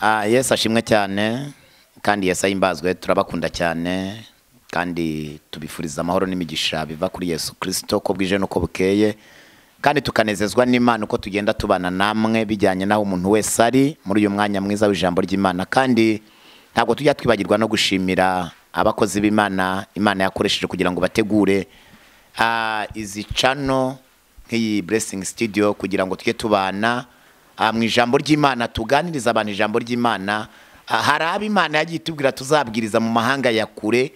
Yesu ashimwe cyane kandi Yesu ahimbazwe. Turabakunda cyane kandi tubifuriza amahoro n'imigisha biva kuri Yesu Kristo ko bwije nuko bukeye, kandi tukanezezwa n'Imana uko tugenda tubana namwe bijyanye naho umuntu wese ari muri uyu mwanya mwiza w'ijambo ry'Imana. Kandi ntabwo tujya twibagirwa no gushimira abakozi b'Imana Imana yakoresheje kugira ngo bategure izi channel nk'iyi Blessing Studio kugira ngo tujye tubana mu ijambo ry'Imana, tuganiriza abantu ijambo ry'Imana. Hari abo Imana yagiye itubwira tuzabwiriza mu mahanga ya kure.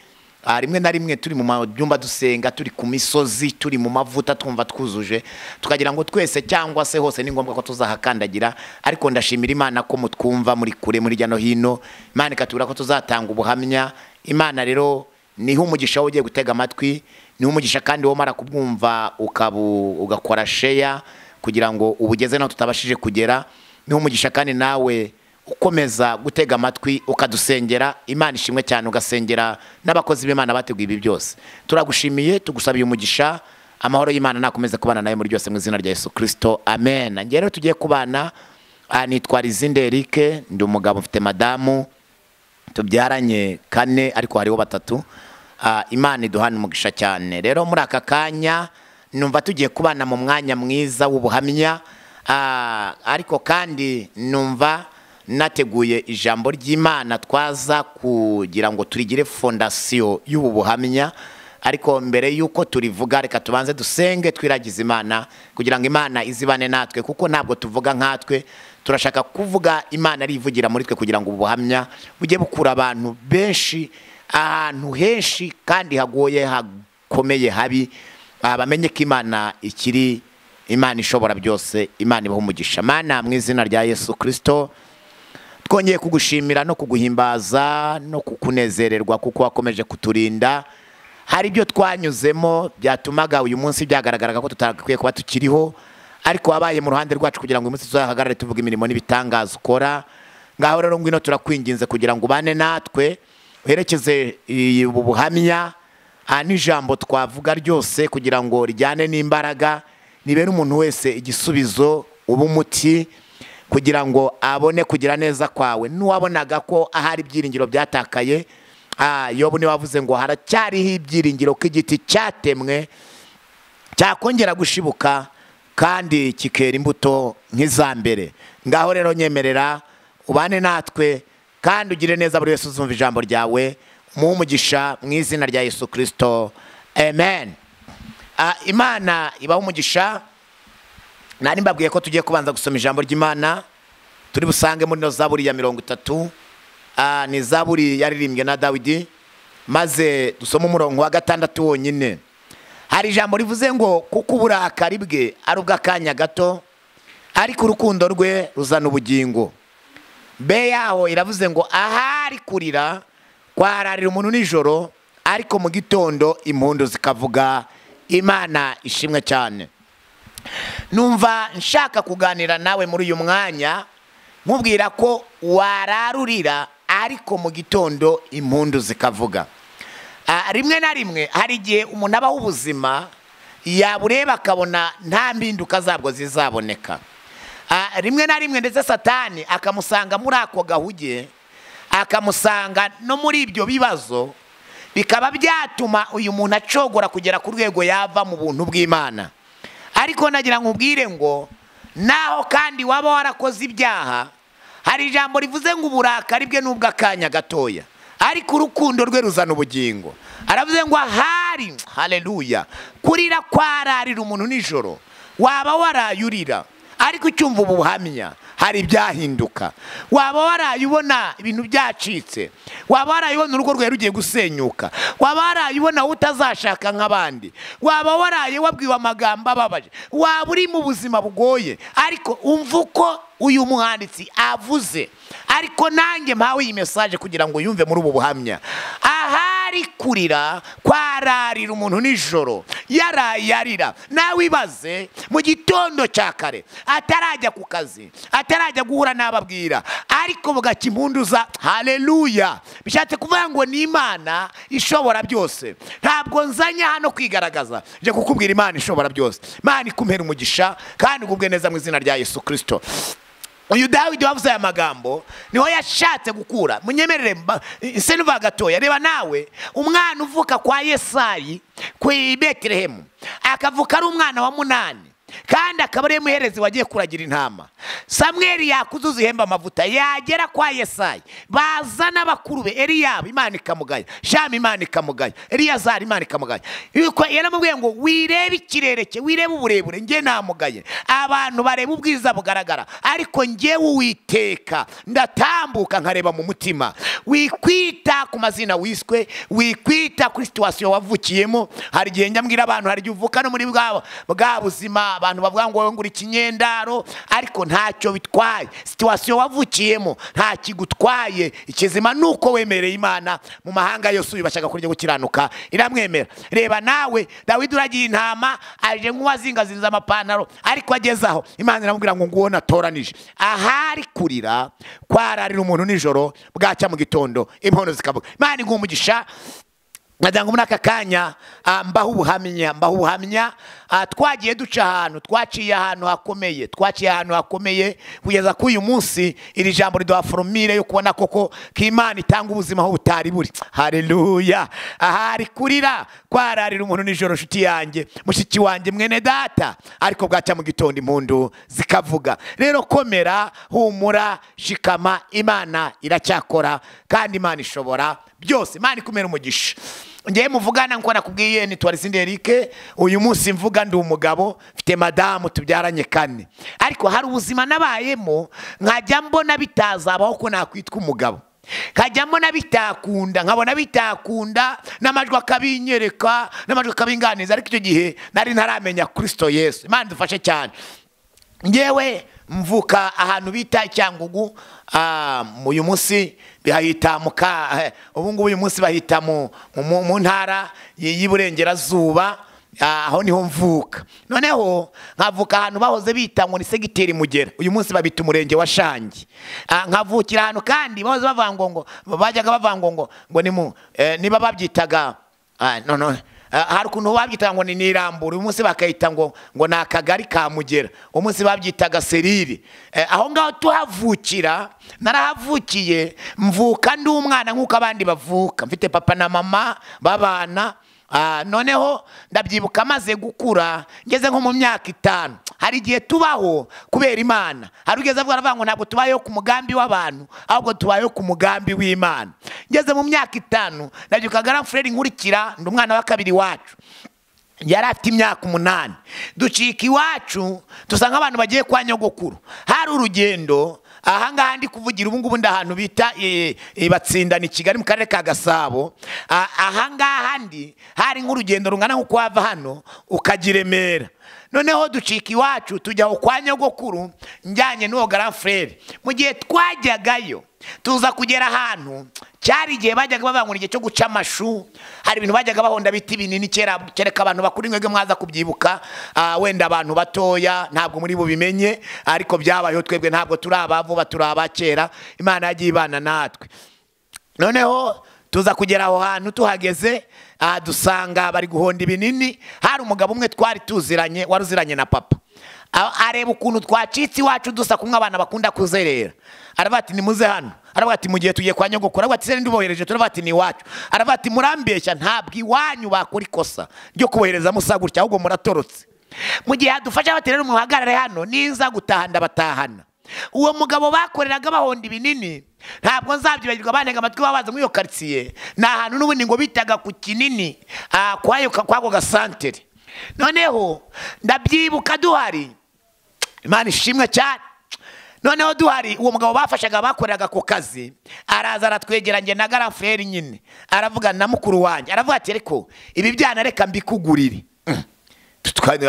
Rimwe na rimwe turi mu byumba dusenga, turi ku misozi, turi mu mavuta, twumva twuzuje, tukagira ngo twese cyangwa se hose ni ngombwa ko tuzahakandagira. Ariko ndashimira Imana ko mutwumva muri kure, muri hirya no hino. Imana ikatubwira ko tuzatanga ubuhamya. Imana rero niho umugisha ugiye gutega amatwi, niho umugisha kandi wo mara kubwumva ugakora share kugira ngo ubugeze naho tutabashije kugera. Niho umugisha kandi nawe ukomeza gutega amatwi ukadusengera. Imana ishimwe cyane, ugasengera n'abakozi b'Imana bateguye ibi byose. Turagushimiye, tugusabiye umugisha. Amahoro y'Imana nakomeze kubana nawe muri byose mu izina rya Yesu Kristo, amen. Njye rero tugiye kubana, nitwa Rizinde Eric, ndi umugabo mfite madamu tubyaranye 4 ariko hariho 3. Imana iduhana umugisha cyane. Rero muri aka kanya numva tugiye kubana mu mwanya mwiza w'ubuhamya, ariko kandi numva nateguye ijambo ry'Imana twaza kugira ngo turigire fondasiyo y'ubu buhamya. Ariko mbere yuko turivuga reka tubanze dusenge twiragize Imana kugira ngo Imana izibane natwe, kuko ntabwo tuvuga nkatwe, turashaka kuvuga Imana arivugira muri twe kugira ngo ubu buhamya bujye bukura abantu benshi ahantu henshi kandi hagoye hakomeye habi, bamenye ko Imana ikiri Imana ishobora byose. Imana ibahe umugisha. Mana mu izina rya Yesu Kristo, twongeye kugushimira no kuguhimbaza no kukunezererwa kuko wakomeje kuturinda. Hari ibyo twanyuzemo byatumaga uyu munsi byagaragaraga ko tutakwiye kuba tukiriho, ariko wabaye mu ruhande rwacu kugira ngo uyu munsi tuzahagarare tuvuga imirimo n'ibitangaza ukora. Ngaho rero ngwino turakwinginze kugira ngo ubane natwe, uherekeze ubu buhamya n'ijambo twavuga ryose kugira ngo rijyane n'imbaraga, nibere umuntu wese igisubizo, ube umuti kugira ngo abone kugira neza kwawe. Nuwabonaga ko ahari ibyiringiro byatakaye, Yobu niwe wavuze ngo haracyariho ibyiringiro ko igiti cyatemwe cyakongera gushibuka kandi kikera imbuto nk'iza mbere. Ngaho rero nyemerera ubane natwe kandi ugire neza buri wese uzumva ijambo ryawe, umuhe umugisha mu izina rya Yesu Kristo, amen. Imana ibahe umugisha. Nari mbabwiye ko tugiye kubanza gusoma ijambo ry'Imana turi busange muri no Zaburi ya 30. Ni Zaburi yaririmbwe na Dawidi, maze dusome umurongo wa 6 wonyine. Hari ijambo rivuze ngo kuko uburakari bwe ari ubw'akanya gato, ariko urukundo rwe ruzana ubugingo. Be yaho iravuze ngo ahari kurira kwararira umuntu nijoro, ariko mu gitondo impundu zikavuga. Imana ishimwe cyane. Numva nshaka kuganira nawe muri uyu mwanya nkubwira ko wararurira ariko mu gitondo impundu zikavuga. Rimwe na rimwe hari igihe umuntu abaho ubuzima yabureba akabona nta mpinduka zabwo zizaboneka. Rimwe na rimwe ndetse Satani akamusanga muri ako gahuge, akamusanga no muri ibyo bibazo, bikaba byatuma uyu muntu acogora kugera ku rwego yava mu buntu bw'Imana. Ariko nagira nkubwire ngo naho kandi waba warakoze ibyaha, hari ijambo rivuze ngo uburakari bwe n'ubw'akanya gatoya, ariko urukundo rwe ruzana ubugingo. Aravuze ngo ahari, haleluya, kurira kwararira umuntu nijoro, waba warayurira ariko ucyumva ubuhamya hari ibyahinduka. Waba warayubona ibintu byacitse, waba warayubona urugo rwawe rugiye gusenyuka, waba warayubona utazashaka nk'abandi, waba waraye wabwiwe amagambo ababaje, waba uri mu buzima bugoye, ariko umva uko uyu mwanditsi avuze. Ariko nanjye mpawe iyi message kugira ngo yumve muri ubu buhamya. Ahari kurira kwararira umuntu nijoro, yarayarira, nawe ibaze mu gitondo cya kare atarajya ku kazi, atarajya guhura n'ababwira, ariko bugacya impundu za haleluya. Bishatse kuvuga ngo ni Imana ishobora byose. Ntabwo nzanye hano kwigaragaza, nje kukubwira Imana ishobora byose. Imana ikumpera umugisha kandi ugubwe neza mu izina rya Yesu Kristo. Uyu Dawidi wavuze aya magambo niho yashatse gukura. Munyemerere senuva gatoya, reba nawe umwana uvuka kwa Yesayi ku Betelehemu, akavuka ari umwana wa 8 kandi akaba ari muherezi wagiye kuragira intama. Samweli yakuzuza ihemba amavuta, yagera kwa Yesayi bazana bakuru be, Eliyabu Imana ikamugaya, Shama Imana ikamugaya, Eliyazari Imana ikamugaya. Yuko yaramubwiye ngo wirebe ikirere cye, wirebe uburebure, nge namugaye. Abantu bareba ubwiza bugaragara, ariko ngewe Uwiteka ndatambuka nkareba mu mutima. Wikwita ku mazina wiswe, wikwita kuri situation wavukiyemo. Hari igihe njya abantu, hari igihe uvuka no muri bwa buzima abantu bavuga ngo ngura ikinyendaro, ariko ntacyo bitwaye. Situation wavukiyemo nta kigutwaye. Ikizima nuko wemereye Imana mu mahanga yose uyibashaga kurya gukiranuka iramwemera. Reba nawe Dawidi uragiye intama, aje nk'uwazingazinza amapantaro, ariko agezaho Imana iramubwira ngo nguwo natoranije. Ahari kurira kwararira umuntu nijoro, bwacya mu gitondo impono zikavuga. Imana iguha umugisha. Nkagira muri aka kanya mbaho ubuhamya. Twagiye duca ahantu, twaciye ahantu hakomeye, twaciye ahantu hakomeye kugeza ku uyu munsi iri jambo riduha formule yo kubona koko ko Imana itanga ubuzima aho butari buri. Haleluya. Ahari kurira kwararira umuntu nijoro, nshuti yanjye, mushiki wanjye, mwene data, ariko bwacya mu gitondo impundu zikavuga. Rero komera, humura, shikama, Imana iracyakora kandi Imana ishobora byose. Imana ikumera umugisha. Ngiye muvugana nko nakubwiye ni Twarisinde Eric. Uyu munsi mvuga ndi umugabo, mfite madamu tubyaranye 4, ariko hari ubuzima nabayemo nkajya mbona bitazabaho ko nakwitwa umugabo, nkajya mbona bitakunda, nkabona bitakunda, n'amajwi akabinyereka, n'amajwi akabinganiza, ariko icyo gihe nari ntaramenya Kristo Yesu. Imana idufashe cyane. Ngewe mvuka ahantu bita Icyangugu, uyu munsi bahita muka, ubu ngubu uyu munsi bahita mu ntara y'Iburengerazuba, aho niho mvuka. Noneho nkavuka ahantu bahoze bita ngo ni segiteri Mugera, uyu munsi babita umurenge wa Shangi. Nkavukira ahantu kandi bahoze bavuga ngo bajyaga bavuga ngo ngo ni mu niba babyitaga no hari ukuntu babyitaga ngo ni Nirambura, uyu munsi bakayita ngo ni akagari ka Mugera, umunsi babyitaga Serire. Aho ngaho tuhavukira, narahavukiye, mvuka ndi umwana nk'uko abandi bavuka, mfite papa na mama babana. Noneho ndabyibuka maze gukura ngeze nko mu myaka 5, hari igihe tubaho kubera Imana. Hari ugeze avuga ngo ntabwo tubayeho ku mugambi w'abantu, ahubwo tubayeho ku mugambi w'Imana. Ngeze mu myaka 5 ndabyuka Grand Frère nkurikira, ndi umwana wa 2 wacu, yari afite imyaka 8. Ducika iwacu tusanga abantu bagiye kwa nyogokuru. Hari urugendo ahangaha ndi kuvugira ubu ngubu ndahantu bita Batsinda ni Kigali mu karere ka Gasabo. Ahangaha ndi hari nk'urugendo rungana nko kwava hano ukagira Remera. Noneho ducika iwacu tujya kwa nyogokuru njyanye n'uwo Grand Frère. Mu gihe twajyagayo tuza kugera ahantu cyari igihe bajyaga bavuga ngo igihe cyo guca amashu, hari ibintu bajyaga bahonda biti binini kera, kereka abantu bakuru mwebwe mwaza kubyibuka, wenda abantu batoya ntabwo muri bubimenye, ariko byabayeho twebwe ntabwo turi abavuba, turi abakera, Imana yagiye ibana natwe. Noneho tuza kugera aho hantu, tuhageze dusanga bari guhonda ibinini. Hari umugabo umwe twari tuziranye, waruziranye na papa, areba ukuntu twacitse iwacu dusa kumwe abana bakunda kuzerera, aravuga ati nimuze hano. Aravuga ati mugiye tugiye kwa nyogokuru. Aravuga ati se ndibohereje? Turavuga ati ni iwacu. Aravuga ati murambeshya, ntabwo iwanyu bakora ikosa ryo kubohereza musa gutya, ahubwo muratorotse. Mu gihe hadufasha bati rero muhagarare hano, niza gutaha ndabatahana. Uwo mugabo bakoreraga bahonda ibinini ntabwo nzabyibagirwa, bantega amatwi babaza muri iyo quartier, ni ahantu n'ubundi ngo bitaga ku kinini, kwayo kwako gasantere. Noneho ndabyibuka duhari, Imana ishimwe cyane. Noneho duhari uwo mugabo bafashaga bakoreraga ku kazi, araza aratwegera nge na Grand Frère nyine, aravuga na mukuru wanjye, aravuga ati ariko ibi byana reka mbikugurire.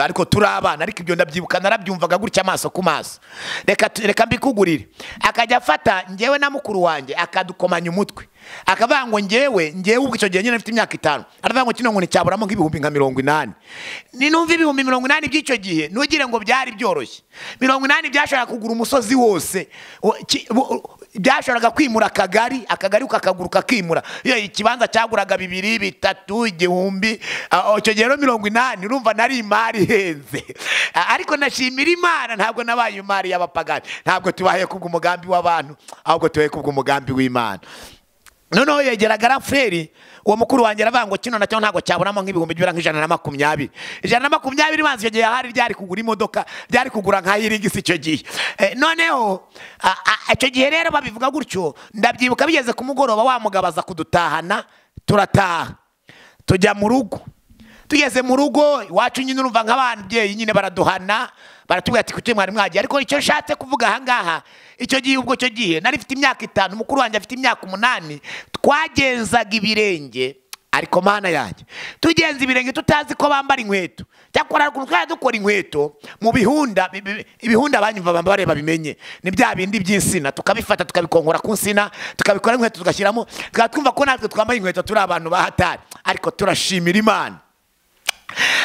Ariko turi abana, ariko ibyo ndabyibuka narabyumvaga gutya amaso ku maso. Reka mbikugurire. Akajya afata ngewe na mukuru wanjye akadukomanya umutwe, akavuga ngo ngewe ubwo icyo gihe nyine mfite imyaka 5, aravuga ngo kino ngo cyaburamo nk'ibihumbi nka 80. Ni numva ibihumbi 80 by'icyo gihe nugire ngo byari byoroshye. 80 byashaka kugura umusozi wose. Byashoboraga kwimura akagari, akagari ukakaguruka kimura. Iyo ikibanza cyaguraga 2, 3, 1000, icyo gihe 80, urumva nari imari ihenze. Ariko nashimira Imana ntabwo nabaye imari y'abapagani. Ntabwo tubaye kubw'umugambi w'abantu, ahubwo tubaye kubw'umugambi w'Imana. Noneho yegeraga Raferi uwo mukuru wanjye aravuga ngo kino nacyo ntabwo cyaburamo nk'ibihumbi bibiri nk'ijana na makumyabiri. 120 banze icyo gihe hari ryari kugura imodoka, byari kugura nka Hilux icyo gihe. Noneho icyo gihe rero babivuga gutyo, ndabyibuka bigeze ku mugoroba wa mugabo aza kudutahana, turataha tujya mu rugo. Tugeze mu rugo iwacu nyine urumva nk'ababyeyi nyine baraduhana, baratubwira ati kuki mwari mwagiye. Ariko icyo nshatse kuvuga aha ngaha, icyo gihe ubwo cyo gihe nari mfite imyaka 5, mukuru wanjye afite imyaka 8, twagenzaga ibirenge. Ariko Mana yanjye, tugenza ibirenge tutazi ko bambara inkweto. Cyakora ukuntu twari dukora inkweto mu bihunda, ibihunda banyumva bamba bareba bimenye, ni bya bindi by'insina, tukabifata tukabikonkora ku nsina, tukabikora inkweto tugashyiramo, tukatwumva ko natwe twambaye inkweto turi abantu bahatari. Ariko turashimira Imana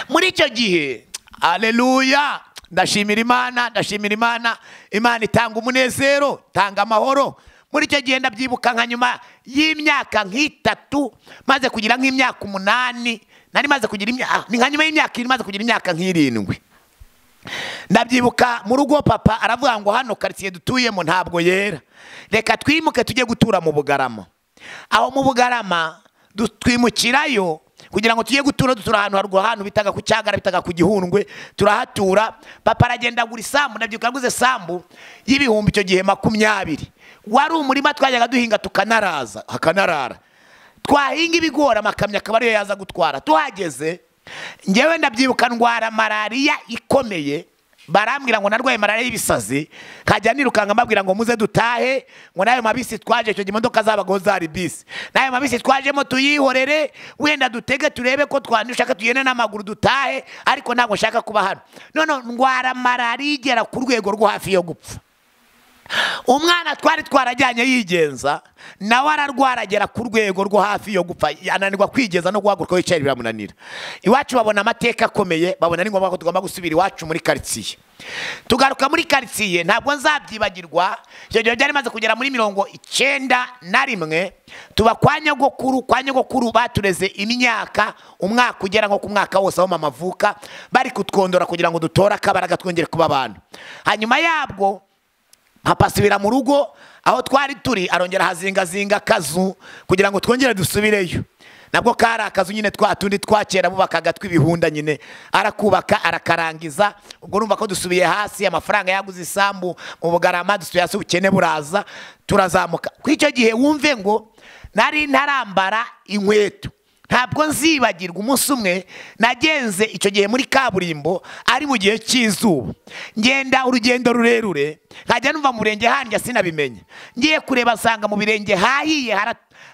muri icyo gihe. Haleluya, ndashimira Imana, ndashimira Imana. Imana itanga umunezero, itanga amahoro. Muri icyo gihe ndabyibuka nka nyuma y'imyaka nk'itatu maze kugira nk'imyaka 8, nari maze kugira imyaka, ni nka nyuma y'imyaka ine maze kugira imyaka nk'irindwi. Ndabyibuka mu rugo papa aravuga ngo hano quartier dutuyemo ntabwo yera, reka twimuke tujye gutura mu Bugarama. Aho mu Bugarama twimukirayo kugira ngo tujye gutura, dutura ahantu haruguru, ahantu bitaga ku Cyagara, bitaga ku Gihundwe, turahatura. Papa aragenda agura isambu, ndabyibuka aguze sambu y'ibihumbi icyo gihe 20. Wari umurima twajyaga duhinga tukanaraza, hakanarara. Twahinga ibigori amakamyo akaba ariyo yaza gutwara. Tuhageze njyewe ndabyibuka ndwara malaria ikomeye, barambwira ngo narwaye malaria y'ibisazi, kajya nirukanga mbabwira ngo muze dutahe, ngo nayo mabisi twaje icyo gihe imodoka zabaga zari bisi, nayo mabisi twajemo tuyihorere, wenda dutege turebe ko twandushaka tugende n'amaguru dutahe, ariko ntabwo nshaka kuba hano. None ndwara malaria igera ku rwego rwo hafi yo gupfa. Umwana twari twarajyanye yigenza nawe ararwara agera ku rwego rwo hafi yo gupfa, ananirwa kwigeza no guhaguruka yicaye biramunanira. Iwacu babona amateka akomeye, babona ni ngombwa ko tugomba gusubira iwacu muri quartier. Tugaruka muri quartier, ntabwo nzabyibagirwa, icyo gihe byari maze kugera muri 91, tuba kwa nyogokuru. Kwa nyogokuru batureze imyaka, umwaka ugera nko ku mwaka wose aho mama avuka, bari kutwondora kugira ngo dutore akabaraga twongere kuba abantu. Hanyuma yabwo papa asubira mu rugo aho twari turi, arongera hazingazinga akazu kugira ngo twongere dusubireyo. Nabwo kari akazu nyine twa tundi twakera bubakaga tw'ibihunda nyine, arakubaka arakarangiza. Ubwo urumva ko dusubiye hasi, amafaranga yaguze isambu mu Bugarama, dusubiye hasi, ubukene buraza, turazamuka. Kuri icyo gihe wumve ngo nari ntarambara inkweto. Ntabwo nzibagirwa umunsi umwe nagenze icyo gihe muri kaburimbo, ari mu gihe cy'izuba, ngenda urugendo rurerure, nkajya numva mu birenge hanjye sinabimenya. Ngiye kureba nsanga mu birenge hahiye,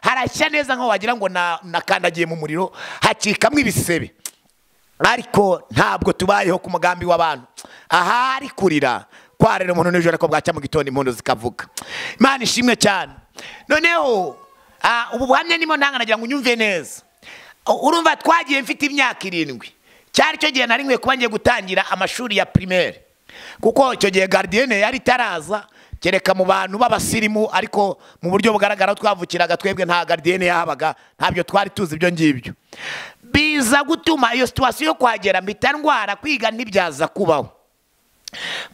harashya neza nkaho wagira ngo nakandagiye mu muriro, hacikamwo ibisebe. Ariko ntabwo tubayeho ku mugambi w'abantu. Ahari kurira kwarera umuntu nijoro ko bwacya mu gitondo impundu zikavuga. Imana ishimwe cyane. Noneho ubu buhamya nimo ntanga nagira ngo unyumve neza. Urumva twagiye mfite imyaka 7, cyari cyo gihe nari nkwiye kuba ngiye gutangira amashuri ya primaire, kuko icyo gihe gardienne yari itaraza, kereka mu bantu b'abasirimu, ariko mu buryo bugaragara twavukiraga twebwe nta gardienne yahabaga, ntabyo twari tuzi ibyo ngibyo. Biza gutuma iyo situation yo kwagera mpita ndwara, kwiga ntibyaza kubaho.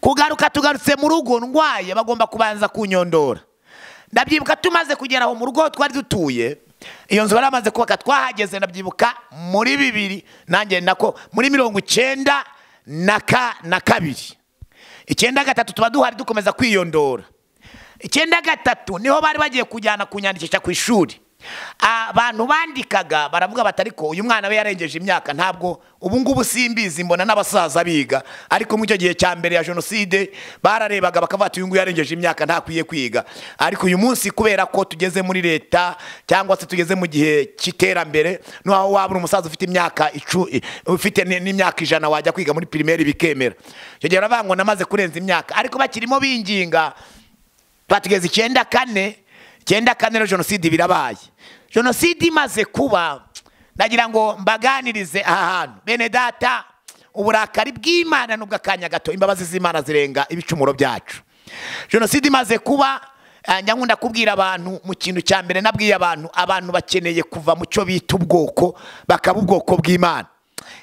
Kugaruka tugarutse mu rugo ndwaye, bagomba kubanza kunyondora. Ndabyibuka tumaze kugera aho mu rugo twari dutuye, iyo nzu baramaze kubaka, twahageze ndabyibuka muri 2, nanjye nako muri 92, 93 tuba duhari dukomeza kwiyondora. 93 niho bari bagiye kujyana kunyandikisha ku ishuri. Abantu bandikaga baravuga bati ariko uyu mwana we yarengeje imyaka, ntabwo ubu ngubu simbizi mbona n'abasaza biga, ariko mu icyo gihe cya mbere ya jenoside bararebaga bakavuga ati uyu nguyu yarengeje imyaka ntakwiye kwiga. Ariko uyu munsi kubera ko tugeze muri leta cyangwa se tugeze mu gihe cy'iterambere, n'aho waba uri umusaza ufite imyaka ufite n'imyaka 100 wajya kwiga muri primaire bikemera. Icyo gihe baravuga ngo namaze kurenza imyaka, ariko bakirimo binginga. Batugeze 94, 94 jenoside birabaye. Jenoside imaze kuba, nagira ngo mbaganirize aha hantu bene data, uburakari bw'Imana nubwo akanya gato, imbabazi z'Imana zirenga ibicumuro byacu. Jenoside imaze kuba, Njya nkunda kubwira abantu mu kintu cya mbere nabwiye abantu bakeneye kuva mu cyo bita ubwoko bakaba ubwoko bw'Imana.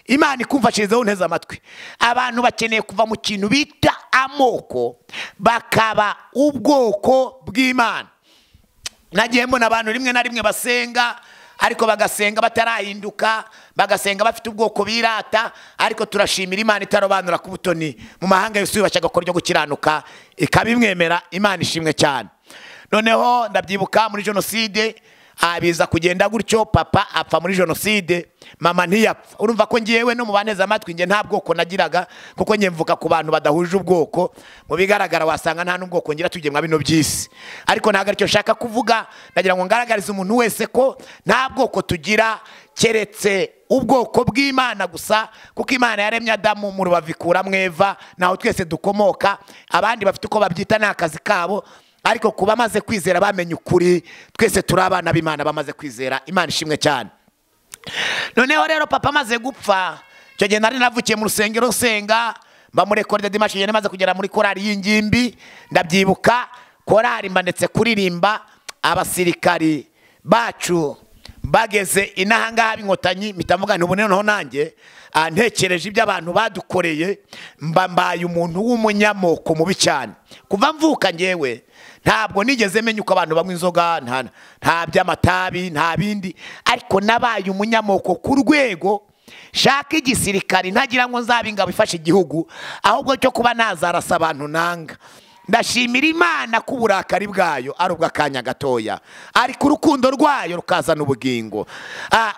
Imana ikumfashirizeho nteze amatwi. Abantu bakeneye kuva mu kintu bita amoko bakaba ubwoko bw'Imana. Nagiye mbona abantu rimwe na rimwe basenga ariko bagasenga batarahinduka, bagasenga bafite ubwoko birata, ariko turashimira Imana itarobanura ku butoni mu mahanga yose yubashye agakora ryo gukiranuka ikabimwemera. Imana ishimwe cyane. Noneho ndabyibuka muri jenoside abiza kugenda gutyo, papa apfa muri jenoside, mama ntiyapfa. Urumva ko ngiyewe no mu baneza amatwi nge nta bwoko nagiraga, kuko nge mvuka ku bantu badahuje ubwoko. Mu bigaragara wasanga nta n'ubwoko ngira tujye mwa bino byisi, ariko ntago aricyo nshaka kuvuga. Ndagira ngo ngaragarize umuntu wese ko nta bwoko tugira keretse ubwoko bw'Imana gusa, kuko Imana yaremye Adamu mu rubavu ikuramwo Eva, naho twese dukomoka. Abandi bafite uko babyita ni akazi kabo, ariko kuba bamaze kwizera bamenye ukuri, twese turi abana b'Imana bamaze kwizera. Imana ishimwe cyane. Noneho rero papa amaze gupfa, icyo gihe nari navukiye mu rusengero nsenga, mba muri Ecole de Dimanche, nari maze kugera muri korali y'ingimbi. Ndabyibuka korali mba ndetse kuririmba, abasirikari bacu bageze inahangaha b'inkotanyi, mpita mvuga nti ubu noneho nanjye ntekereje ibyo abantu badukoreye, mba mbaye umuntu w'umunyamoko mubi cyane. Kuva mvuka ngewe ntabwo nigeze menya uko abantu banywa inzoga, nta by'amatabi, nta bindi, ariko nabaye umunyamoko ku rwego shaka igisirikari ntagira ngo nzabe ingabo ifashe igihugu, ahubwo cyo kuba nazarasa abantu nanga. Ndashimira Imana ko uburakari bwayo ari ubw'akanya gatoya, ariko urukundo rwayo rukazana ubugingo.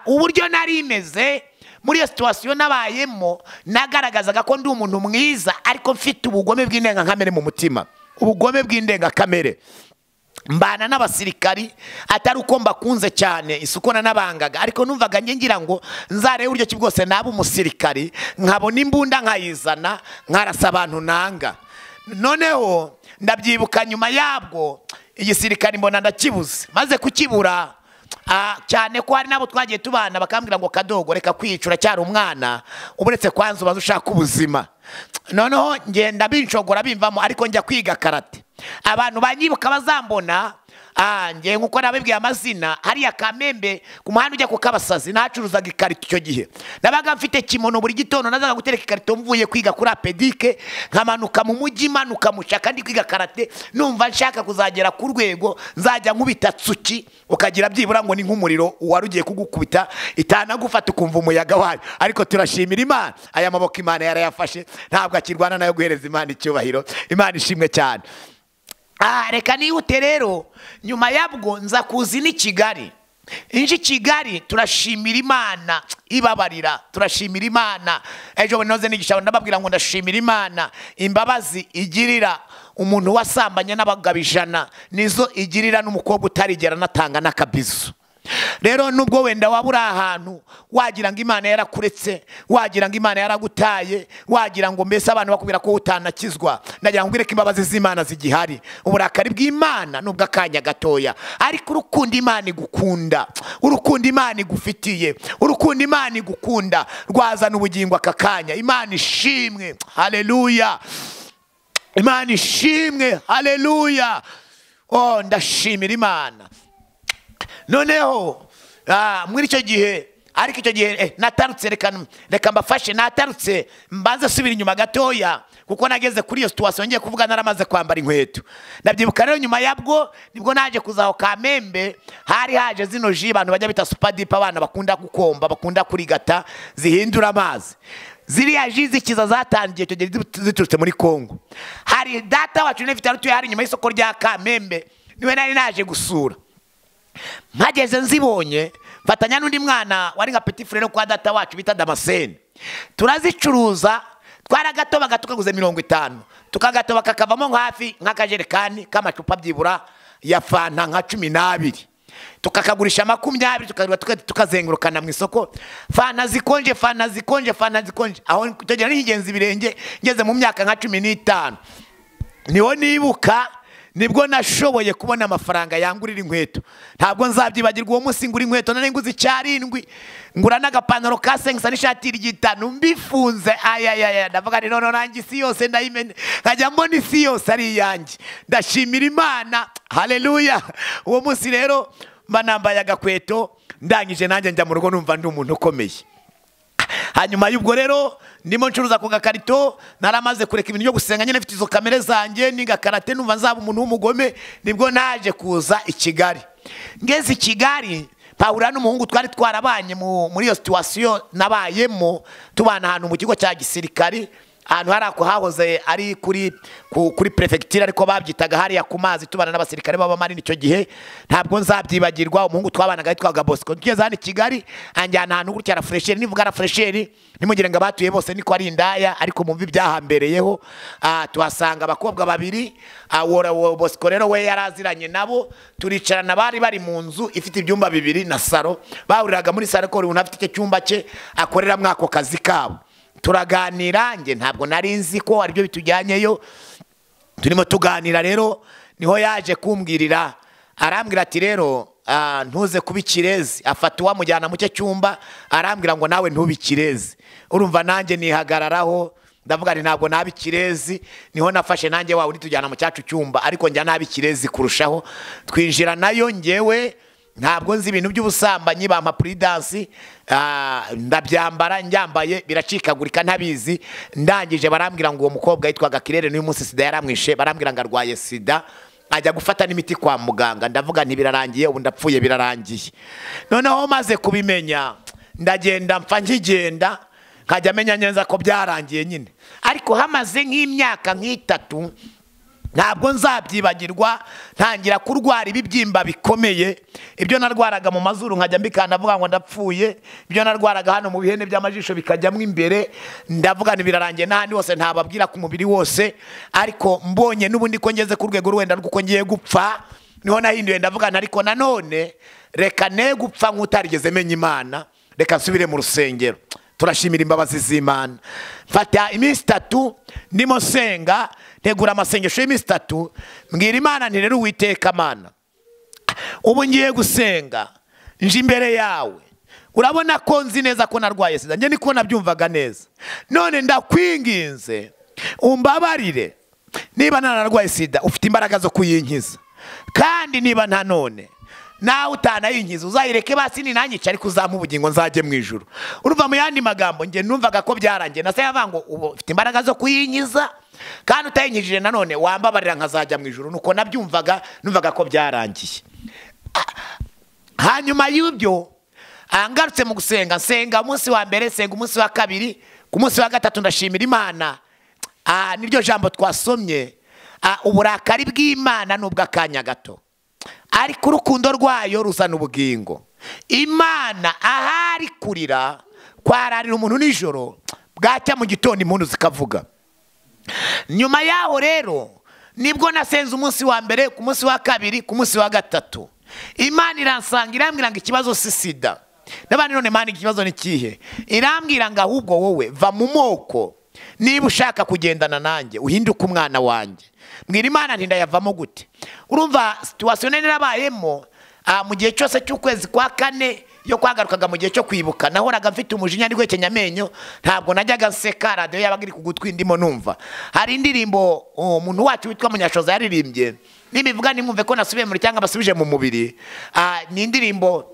Uburyo nari meze muri iyo situation nabayemo, nagaragazaga ko ndi umuntu mwiza, ariko mfite ubugome bw'indengakamere mu mutima, ubugome bw'indengakamere. Mbana n'abasirikari atari uko mbakunze cyane, isuko nanabangaga, ariko numvaga nge ngira ngo nzarebe uburyo ki bwose naba umusirikari, nkabona imbunda nkayizana nkarasa abantu nanga. Noneho ndabyibuka nyuma yabwo igisirikari mbona ndakibuze, maze kukibura cyane ko hari nabo twagiye tubana bakambwira ngo kadogo reka kwicura cyari umwana, uburetse kwanza ubaza ushaka ubuzima. Noneho ngenda binshogora bimvamo, ariko njya kwiga karate. Abantu banyibuka bazambona nge nkuko nabibwiye amazina, hariya Kamembe ku muhanda ujya ku Kabasazi nacuruzaga ikarito. Icyo gihe nabaga mfite kimono, buri gitondo nazaga gutereka ikarito mvuye kwiga kuri apedike, nkamanuka mu mujyi manuka mushaka ndi kwiga karate, numva nshaka kuzagera ku rwego nzajya nkubita tsuki ukagira byibura ngo ni nk'umuriro wari ugiye kugukubita itanagufata ukumva umuyaga wayo. Ariko turashimira Imana, aya maboko Imana yarayafashe, ntabwo akirwana nayo guhereza Imana icyubahiro. Imana ishimwe cyane. Reka nihute rero, nyuma yabwo nza kuzi ni Kigali. Inji Kigali turashimira Imana ibabarira, turashimira Imana. Ejo bunoze nigisha ndababwira ngo ndashimira Imana imbabazi igirira umuntu wasambanye n'abagabo 100, nizo igirira n'umukobwa utarigera natanga n'akabizu. Rero nubwo wenda wabura ahantu wagira ngo Imana yarakuretse, wagira ngo Imana yaragutaye, wagira ngo mbese abantu bakubwira ko utanakizwa, ndagira ngo ngwire ko imbabazi z'Imana zigihari. Uburakari bw'Imana nubwo akanya gatoya, ariko urukundo Imana igukunda, urukundo Imana igufitiye, urukundo Imana igukunda rwazana ubugingo aka kanya. Imana ishimwe, haleluya. Imana ishimwe, haleluya. Oh, ndashimira Imana. Noneho muri icyo gihe, ariko icyo gihe natarutse, reka mbafashe, natarutse mbanze subira inyuma gatoya, kuko nageze kuri iyo situation ngiye kuvuga naramaze kwambara inkweto. Ndabyibuka rero nyuma yabwo nibwo naje kuzaho Kamembe, hari haje zino ji abantu bajya bita super dip, abana bakunda gukomba, bakunda kurigata, zihindura amazi. Ziriya ji zikiza zatangiye icyo gihe ziturutse muri Kongo. Hari data wacu nefite arutuye hari nyuma y'isoko rya Kamembe, niwe nari naje gusura. Mpageze nzibonye mfatanya n'undi mwana wari nka petit frère kwa data wacu bita Damascene, turazicuruza. Twaragatobaga tukaguze 50, tukagatoba kakavamo hafi nk'akajerekani k'amacupa byibura ya fanta nka 12, tukakagurisha 20, tukazengurukana mu isoko. Fanta zikonje, fanta zikonje, fanta zikonje. Aho tugera n'ingenzi ibirenge ngeze mu myaka nka 15, niho nibuka Nibwo nashoboye kubona amafaranga yangurira inkweto. Ntabwo nzabyibagirwa uwo munsi ngura inkweto, nari nguze icyarindwi, ngura n'agapantaro ka 5 n'ishati y'igitanu mbifunze. Ayayaya, ndavuga nti none nanjye isi yose ndayimenya, nkajya mbona isi yose ari iyanjye. Ndashimira Imana, haleluya. Uwo munsi rero mba nambaye agakweto, ndangije nanjye njya mu rugo numva ndi umuntu ukomeye. Hanyuma y'ubwo rero ndimo ncuruza ku gakarito, naramaze kureka ibintu byo gusenga nyine, mfite izo kamere zanjye niga karate, numva nzaba umuntu w'umugome. Nibwo naje kuza i Kigali. Ngeze i Kigali pahura n'umuhungu twari twarabanye muri iyo situation nabayemo, tubana ahantu mu kigo cya gisirikari, ahantu hari ako hahoze ari kuri prefecture, ariko babyitaga hariya ku mazi, tubana n'abasirikare b'abamarine icyo gihe. Ntabwo nzabyibagirwa umuhungu twabanaga yitwaga Bosco. Tugeze hano i Kigali anjyana ahantu gutya arafresheri, nivuga arafresheri nimugire ngo abatuye bose niko ari indaya, ariko mumva ibyahambereyeho. Tuhasanga abakobwa babiri, uwo Bosco rero we yaraziranye nabo, turicarana, bari bari mu nzu ifite ibyumba bibiri na saro, bahuriraga muri saro ko umuntu afite icyo cyumba cye akoreramo ako kazi kabo. Turaganira, nge ntabwo nari nzi ko aribyo bitujyanyeyo. Turimo tuganira rero niho yaje kumbwirira, arambwira ati rero ntuze kuba ikirezi. Afata uwamujyana mu cye cyumba arambwira ngo nawe ntube ikirezi. Urumva nanjye nihagararaho, ndavuga nti ntabwo naba ikirezi. Niho nafashe nanjye wa undi tujyana mu cyacu cyumba, ariko njya naba ikirezi kurushaho. Twinjira nayo, ngewe ntabwo nzi ibintu by'ubusambanyi, bampa prudence, ndabyambara, njyambaye biracikagurika ntabizi. Ndangije barambwira ngo uwo mukobwa yitwaga Kirere, n'uyu munsi sida yaramwishe, barambwira ngo arwaye sida, ajya gufata n'imiti kwa muganga. Ndavuga nti birarangiye, ubu ndapfuye birarangiye. Noneho maze kubimenya ndagenda mpfa nkigenda, nkajya menya neza ko byarangiye nyine. Ariko hamaze nk'imyaka nk'itatu, ntabwo nzabyibagirwa, ntangira kurwara ibibyimba bikomeye. Ibyo narwaraga mu mazuru nkajya mbikanda avuga ngo ndapfuye, ibyo narwaraga hano mu bihene by'amajisho bikajyamo imbere, ndavuga nti birarangiye, n'ahandi hose ntababwira ku mubiri wose. Ariko mbonye n'ubundi ko ngeze ku rwego wenda rw'uko ngiye gupfa, niho nahinduye ndavuga nti ariko nanone reka ne gupfa nk'utarigeze menya Imana, reka nsubire mu rusengero. Turashimira imbabazi z'Imana. Mfata iminsi itatu ndimo nsenga, ntegura amasengesho y'iminsi itatu, mbwira Imana nti rero Uwiteka Mana, ubu ngiye gusenga nje imbere yawe, urabona ko nzi neza ko narwaye sida, njye niko nabyumvaga neza, none ndakwinginze umbabarire, niba nararwaye sida ufite imbaraga zo kuyinkiza, kandi niba nta none nawe utanayinkiza uzayireke basi ni nanyica, ariko uzampa ubugingo nzajye mu ijuru. Urumva mu yandi magambo nge numvaga ko byarangiye, nase yavuga ngo ubu ufite imbaraga zo kuyinkiza, kandi utayinkijije nanone wambabarira nkazajya mu ijuru. Nuko nabyumvaga, numvaga ko byarangiye. Hanyuma y'ibyo ngarutse mu gusenga, nsenga umunsi wa mbere, nsenga umunsi wa kabiri, ku munsi wa gatatu ndashimira Imana. Niryo jambo twasomye, uburakari bw'Imana n'ubw'akanya gato, ariko urukundo rwayo ruzana ubugingo. Imana ahari kurira kwararira umuntu nijoro, bwacya mu gitondo impundu zikavuga. Nyuma yaho rero nibwo nasenze umunsi wa mbere, ku munsi wa kabiri, ku munsi wa gatatu, Imana iransanga irambwira ngo ikibazo si sida. N'abandi none Imana ikibazo ni kihe? Irambwira ngo ahubwo wowe va mu moko, niba ushaka kugendana nanjye uhinduke umwana wanjye. Mbwira Imana nti ndayavamo gute? Urumva situation narabayemo mu gihe cyose cy'ukwezi kwa kane yo kwagarukaga mu gihe cyo kwibuka, nahoraga mfite umujinya ndi gwekenya amenyo, ntabwo najyaga nseka, radio yabaga iri ku gutwi ndimo numva. Hari indirimbo umuntu wacu witwa Munyashoza yaririmbye, nibivuga nimwumve ko nasubiye muri cyangwa basubije mu mubiri. Ni indirimbo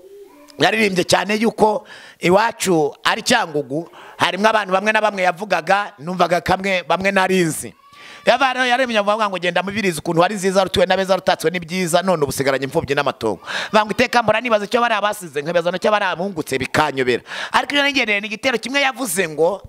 yaririmbye cyane yuko iwacu ari Cyangugu, harimo abantu bamwe na bamwe yavugaga, numvaga kamwe bamwe narinzi. Yabaro yaremye avuga ngo genda mubiriza ukuntu hari nziza rutuwe nabeza rutatswe n'ibyiza, none ubusigaranye imfubyi n'amatongo. Banga iteka mbora nibaza icyo bari abasize, nkabaza no cyo bari abungutse bikanyobera. Ariko iyo ngendereye ni igitero kimwe yavuze ngo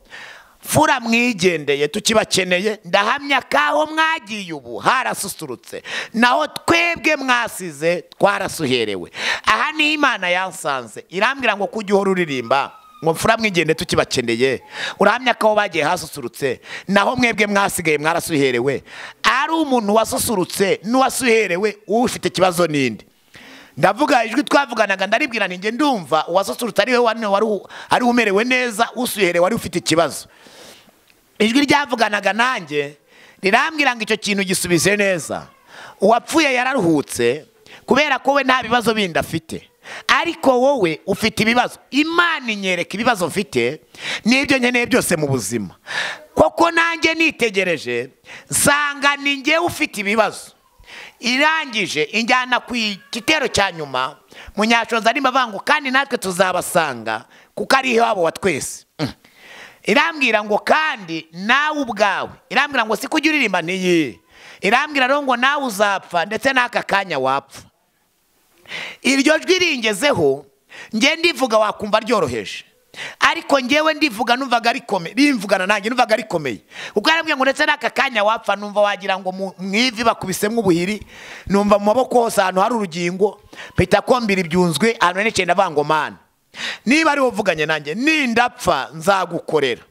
fura mwigendeye tukibakeneye, ndahamya kaho mwagiye ubu harasusurutse, naho twebwe mwasize twarasuherewe. Aha ni Imana yansanze irambwira ngo kujya uhora uririmba ngo mfura mwigende tukibakeneye, urahamya ko bagiye hasusurutse, naho mwebwe mwasigaye mwarasuherewe. Ari umuntu wasusurutse n'uwasuherewe ufite ikibazo ninde? Ndavuga ijwi twavuganaga ndaribwira nti nge ndumva uwasusurutse ari we wari umerewe neza, usuherewe wari ufite ikibazo. Ijwi ryavuganaga nanjye rirambwira ngo icyo kintu gisubize neza. Uwapfuye yararuhutse kubera ko we nta bibazo bindi afite, ariko wowe ufite ibibazo. Imana inyereka ibibazo mfite n'ibyo nkeneye byose mu buzima. Koko nanjye nitegereje nsanga ni njyewe ufite ibibazo. Irangije injyana ku gitero cya nyuma, Munyashoza arimo avuga ngo kandi natwe tuzabasanga kuko ari iwabo wa twese. Irambwira ngo kandi nawe ubwawe, irambwira ngo siko ujya uririmba ntiyi, irambwira rero ngo nawe uzapfa ndetse n'aka kanya wapfa. Iryo jwi ringezeho, njye ndivuga wakumva ryoroheje, ariko njyewe ndivuga numvaga rikomeye, rimvugana nanjye numvaga rikomeye. Kuko yarambwiye ngo ndetse n'aka kanya wapfa, numva wagira ngo mu ivi bakubisemo ubuhiri, numva mu maboko hose ahantu hari urugingo, mpita kombira ibyunzwe ahantu nicaye ndavuga ngo Mana, niba ari wowe uvuganye nanjye nindapfa nzagukorera.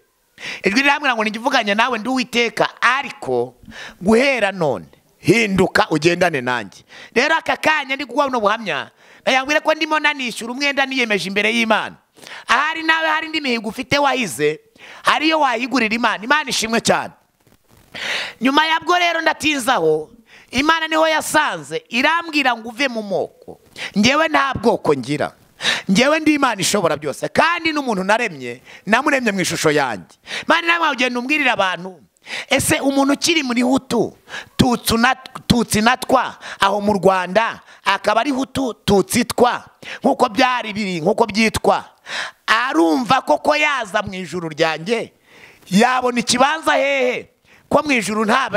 Ijwi rirambwira ngo nigivuganye nawe ndi Uwiteka, ariko guhera none hinduka ugendane nanjye. Rero aka kanya ndi kuguha buno buhamya, nayambwira ko ndimo nanishyura umwenda niyemeje imbere y'Imana. Ahari nawe hari indi mihigo ufite wahize, hariyo wayigurira Imana. Imana ishimwe cyane. Nyuma yabwo rero ndatinzaho, Imana niho yasanze irambwira ngo uve mu moko. Njyewe nta bwoko ngira, njyewe ndi Imana ishobora byose, kandi n'umuntu naremye namuremye mu ishusho yanjye. Imana nawe ugenda umbwirira abantu, ese umuntu ukiri muri Hutu Tutsi natwa aho mu Rwanda akaba ari Hutu Tutsi twa nkuko byari biri nkuko byitwa, arumva koko yaza mu ijuru ryanjye yabona ikibanza hehe ko mu ijuru nta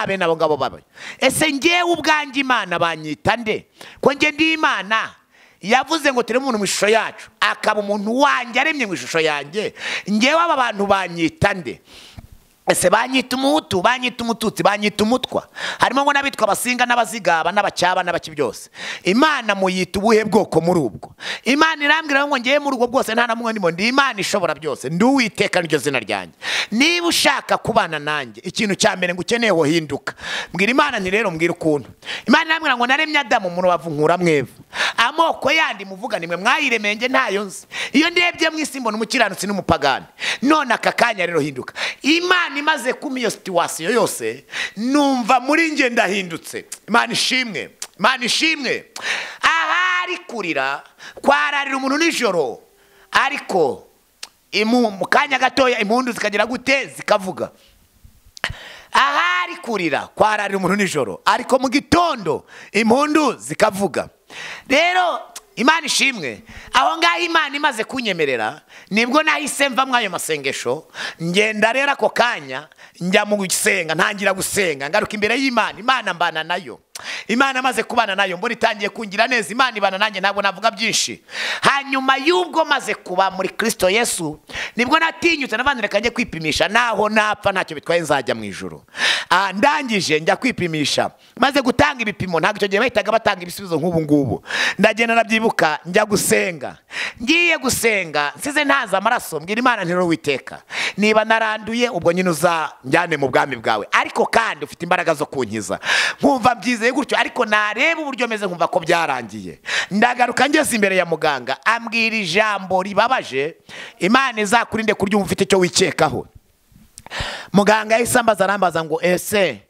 bene abo ngabo baba? Ese njyewe ubwanjye Imana banyita nde ko njye ndi Imana? Yavuze ngo tureme umuntu mu ishusho yacu, akaba umuntu wanjye aremye mu ishusho yanjye, njyewe aba bantu banyita nde? Ese banyita umuhutu, banyita umututsi, banyita umutwa, harimo ngo n'abitwa abasinga n'abazigaba n'abacyaba n'abaki byose. Imana muyita ubuhe bwoko muri ubwo? Imana irambwira ngo ngiye muri ubwo bwose nta namwe ndimo, ndi Imana ishobora byose, ndi Uwiteka niryo zina ryanjye. Niba ushaka kubana nanjye, ikintu cya mbere ngo ukeneye hinduka. Mbwira Imana nti rero mbwira ukuntu. Imana irambwira ngo naremye Adamu mu rubavu nkura mwevu. Amoko yandi muvuga nimwe mwayiremeye nge ntayo nzi. Iyo ndebye mu isi mbona umukiranutsi n'umupagani. None aka kanya rero hinduka. Imana imaze kumpa iyo situation yose, numva muri nge ndahindutse. Imana ishimwe, Imana ishimwe. Ahari kurira kwararira umuntu nijoro, ariko mu kanya gatoya impundu zikagira gute zikavuga. Ahari kurira kwararira umuntu nijoro, ariko mu gitondo impundu zikavuga. Rero Imana ishimwe. Aho ngaho Imana imaze kunyemerera, nibwo nahise mva mwayo masengesho, ngenda rero ako kanya njya mu gusenga, ntangira gusenga, ngaruka imbere y'Imana. Imana mbana nayo. Imana maze kubana nayo mbona itangiye kungira neza. Imana ibana nanjye, ntabwo navuga byinshi. Hanyuma y'ubwo maze kuba muri Kristo Yesu, nibwo natinyutse navandi reka njye kwipimisha, naho napfa ntacyo bitwaye nzajya mu ijuru. Ndangije njya kwipimisha, maze gutanga ibipimo, ntabwo icyo gihe bahitaga batanga ibisubizo nk'ubu ngubu. Ndagenda nabyibuka njya gusenga, ngiye gusenga nsize ntaza amaraso, mbwira Imana nti Uwiteka, niba naranduye ubwo nyine uzanjyane mu bwami bwawe, ariko kandi ufite imbaraga zo kunkiza. Nkumva byizeye gutyo, ariko nareba uburyo meze nkumva ko byarangiye. Ndagaruka ngeze imbere ya muganga, ambwira ijambo ribabaje, Imana izakurinde kurya ufite icyo wikekaho. Muganga yahise ambaza, arambaza ngo ese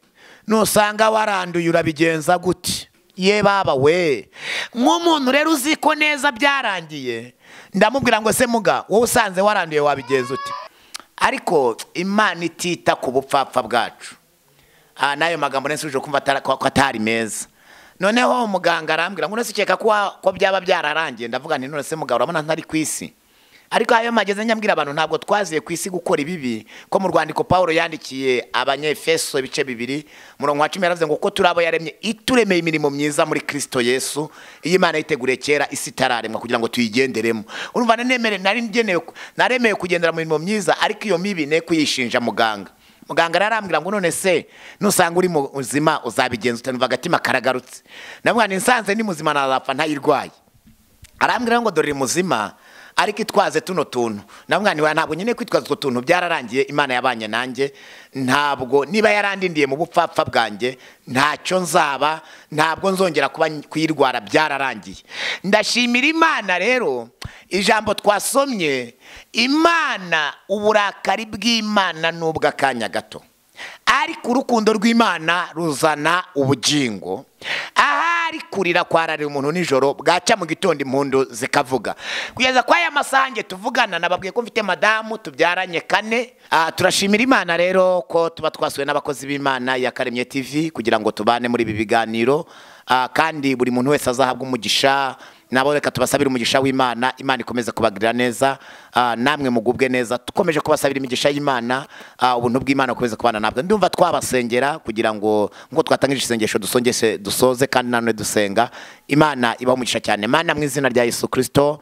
nusanga waranduye urabigenza gute? Ye baba we, nk'umuntu rero uzi ko neza byarangiye, ndamubwira ngo se muga, wowe usanze waranduye wabigenza ute? Ariko Imana itita ku bupfapfa bwacu. Nayo magambo nensubije kumva ko atari meza. Noneho muganga arambwira ngo none ukeka ko byaba byararangiye? Ndavuga nti none se muganga urabona ntari ku isi. Ariko ayo mageze nyambwira abantu ntabwo twaziye ku isi gukora ibibi, ko mu rwandiko Paulo yandikiye Abanyefeso ibice 2 murongo wa 10 yaravuze ngo ko turabo yaremye ituremeye imirimo myiza muri Kristo Yesu, iyi Imana yiteguriye kera isi itararemwa kugira ngo tuyigenderemo. Urumva nemere nari ngenewe naremeye kugendera mu mirimo myiza, ariko iyo mibi ne kuyishinja muganga. Muganga arambwira ngo none se nusanga uri muzima uzabigenza ute? Numva agatima karagarutse. Namwana nsanze ni muzima nazapfa ntayirwaye. Arambwira ngo dore muzima ariko itwaze tuno tuntu. Namwana wa ntabwo nyine kwitwaza utwo tuntu, byararangiye. Imana yabanye nanjye, ntabwo niba yarandindiye mu bupfapfa bwanjye ntacyo nzaba, ntabwo nzongera kuba kuyirwara, byararangiye. Ndashimira Imana rero ijambo twasomye, Imana uburakari bw'Imana n'ubw'akanya gato. Ariko urukundo rw'Imana ruzana ubugingo. Ahari kurira kwararira umuntu nijoro, bwacya mu gitondo impundu zikavuga. Kugeza kwa aya masange tuvugana, nababwiye ko mfite madamu tubyaranye 4. Turashimira Imana rero ko tuba twasuwe n'abakozi b'Imana ya Karemye TV kugira ngo tubane muri ibi biganiro, kandi buri muntu wese azahabwa umugisha. Nabo reka tubasabire umugisha w'Imana, Imana ikomeze kubagirira neza, namwe mugubwe neza. Tukomeje kubasabira imigisha y'Imana, ubuntu bw'Imana bukomeze kubana nabwo. Ndumva twabasengera kugira ngo ngo twatangije isengesho dusongese dusoze, kandi nanone dusenga Imana ibahe umugisha cyane. Mana mu izina rya Yesu Kristo,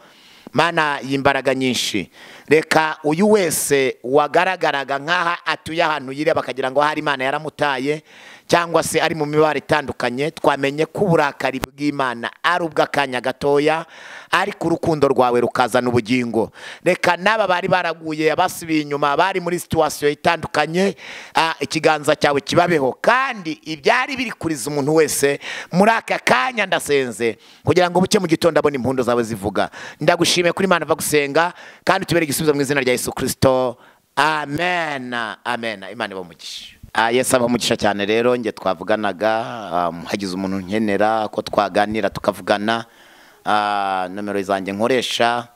Mana y'imbaraga nyinshi, reka uyu wese wagaragaraga nkaha atuye ahantu yire bakagira ngo hari Imana yaramutaye cyangwa se ari mu mibare itandukanye, twamenye ko uburakari bw'Imana ari ubw'akanya gatoya, ariko urukundo rwawe rukazana ubugingo. Reka n'aba bari baraguye, abasubiye inyuma, bari muri situation itandukanye, ikiganza cyawe kibabeho, kandi ibyari biri kuriza umuntu wese muri aka kanya ndasenze kugira ngo buke mu gitondo abone impundu zawe zivuga. Ndagushimiye kuri Imana bagusenga, kandi tubere igisubizo mu izina rya Yesu Kristo. Amen, amen. Imana ibahe. Yesu abahe umugisha cyane. Rero nge twavuganaga, hagize umuntu nkenera ko twaganira tukavugana, nomero zanjye nkoresha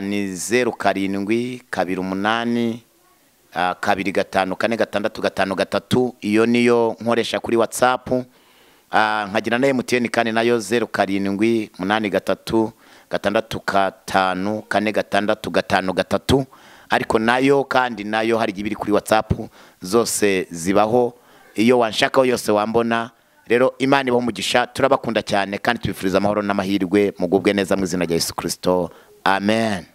ni 0 7 2 8 2 5 4 6 5 3. Iyo niyo nkoresha kuri WhatsApp. Nkagira na MTN kandi nayo 0 7 8 3 6 5 4 6 5 3. Ariko nayo kandi nayo hari ibiri kuri WhatsApp, zose zibaho, iyo wanshakaho yose wambona. Rero Imana ibahe umugisha, turabakunda cyane kandi tubifuriza amahoro n'amahirwe, mugubwe neza mu izina rya Yesu Kristo. Amen.